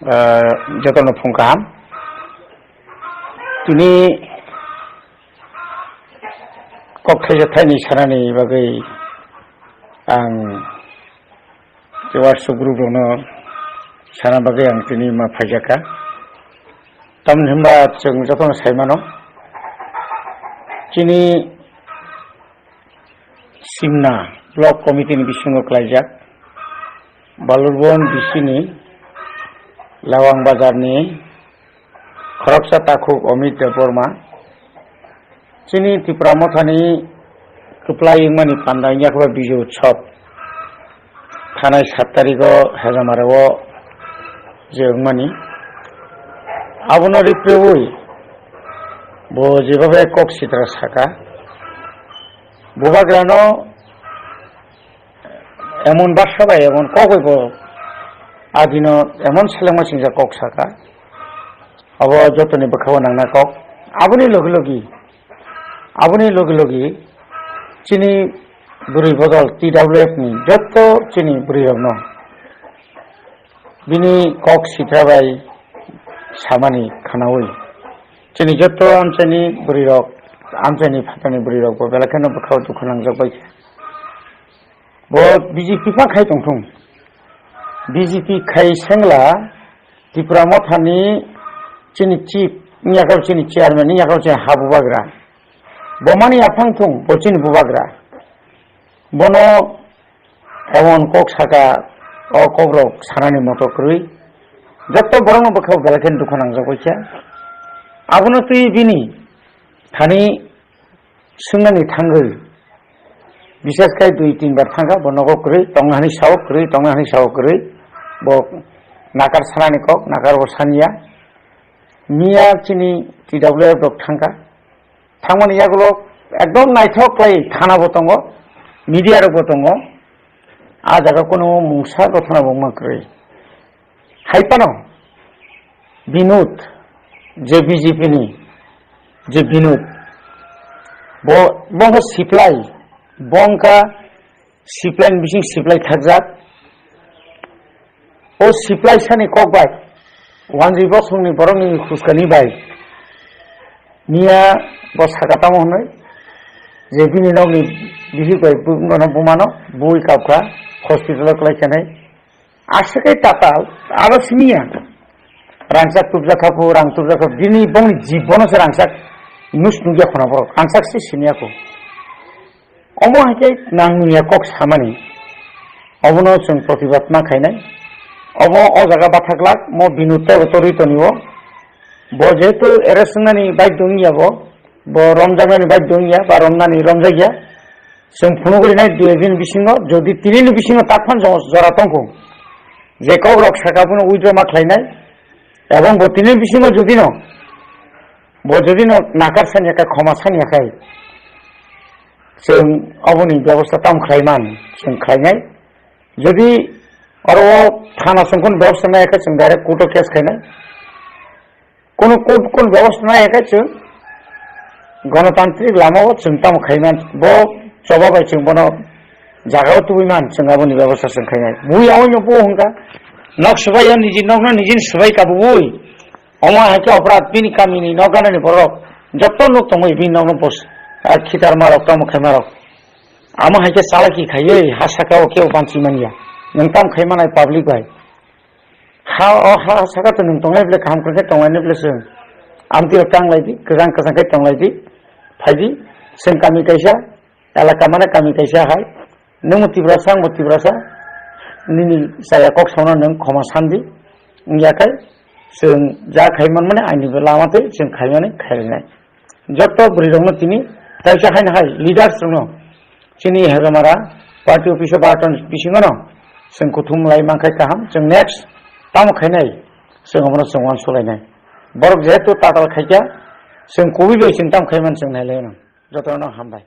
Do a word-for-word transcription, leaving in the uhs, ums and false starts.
Ah, jotono phung kaham. Tini kok thaisa thaini sanani bagwi ang je WhatsApp group rokno sana bagwi ang tini ma phaijakha. Tamni hwnba chwng jotono sai mano, chini Simna Block Committee ni bisingo klaijak Balurbon B C ni Lawang Bazar ni khoroksa takhuk Amit Debbarma. Chini Tipra Mothani kwplai wngmani panda wngya khe ba Bijay Utsav thanai sat tarigo Hejamarao je wngmani. Abono riplewi bo jeba bai kok sitra saka. Bubagrano emon basa bai emon kok bai bo adino emon selengma singsa kok saka. Abo jotoni bwkhao nangna kok. Aboni logi logi, aboni logi logi chini bwrwi bodol T W F ni jotto chini bwrwi rokno bini kok sitra bai samani khwnawi chini jotto amchaini bwrwi rok, amchaini phatani bwrwi rok bo belai kheno bwkhao dukhu nangjak bai kha. Bo B J P pha khai tongthung. B J P khai sengla Tipra Mothani chini chief, wngya khe chini chairman, wngya khe chini ha bubagra. Bo mani aphang thung, bo chini bubagra. Bono emon kok saka, o kokrok sanani moto kwrwi. Jotto borokno bwkhao belai khe dukhu nangjak bai kha. Abono twi bini thani swngnani thangwi, bises khai dui tin bar thangkha, bo nogo kwrwi tongna hwnwi sao, kwrwi tongna hwnwi sao kwrwi, bo nakar sanani kok, nakar bo saniya. Miya chini T W F rok thangkha, thangmani yagulo ekdom naithok khlai thana bo tongo, media rok bo tongo, a jaga kuno mungsa gothona bo wngma kwrwi. Hai phano Binod, je B J P ni je Binod, bo, bo wngkha siplai, bo wngkha siplai ni bising siplai thakjak. O siplai sani kok bai, wanjwi bosongni borokni khuskani bai, miya bo saka tamo hwnwi, je bini nokni bihik bai bu-, bono bumano bui kapkha, hospital o kwlai khenai. Aswk khe tatal, aro siniya. Rangchak tubjak kha phu, rang tubjak kha phu. Bini bongni jibono se rangchak nus nugya khuna borok. Rangchak se siniya kho. Omo hai khe nang niya kok samani. Obono chwng protibad ma khainai. Omo o jaga bathaklak, mo binu tebo torwi toniwo. Bo jehetu arrest wngnani baidhyo wngya bo, bo romjaknani baidhyo wngya ba romnani romjakya. Chwng phunugwi nai dui bini bisingo, jodi tinini bisingo tak phan jo-, jora tongkhu, je kok rok saka bono withdraw ma khlainai, ebong bo tinini bisingo jodi no, bo jodi no nakar sani yakhai, khoma sani yakhai, chwng oboni bebosta tam khlaiman, chwng khlainai. Jodi oro o thana chwng khun bebosta nai yakhai, chwng direct court o case khainai. Kono court, kono bebosta nai khe chwng gonotantrik lama o chwng tamo khaiman, bo choba bai chwng bono jaga o tubui man, chwng aboni bebosta chwng khainai. Bui awai no bo hwnka, nok swbai ya niji nok no niji swbai ka bui. Omo hai khe oprad bini kami ni nok gana ni borok jotto nuk tongwi bini nok no bos, ah, khitar marok tamo khai marok. Amo hai khe chalaki khaiwi ha saka o kebo banchi manya. Nwng tam khai manai public bai. Ha, o ha saka to nwng tongnai bwle kaham kwrwng khe tongnai bwle chwng. Amtwi rok tang lai di, kwchang kwchang khe tong lai di. Phai di, chwng kami kaisa, elaka mane kami kaisa hai. Nwng bo Tiprasa, ang bo Tiprasa. Nini chaya kok sono nwng khoma san di. Wngya khe chwng ja khai man mani aini bo lama twi chwng khai mani khai rwnai. Joto bwrwi rokno tini kaisa haino hai leaders rokno chini Hejamara party office o barton bisingo no chwng kuthum lai mankhai kaham, chwng next tamo khainai chwng omono chwng uansuk lainai. Borok jehetu tatal khaikha chwng kubui bai chwng tamo khaiman chwng nailaino. Jotono hambai.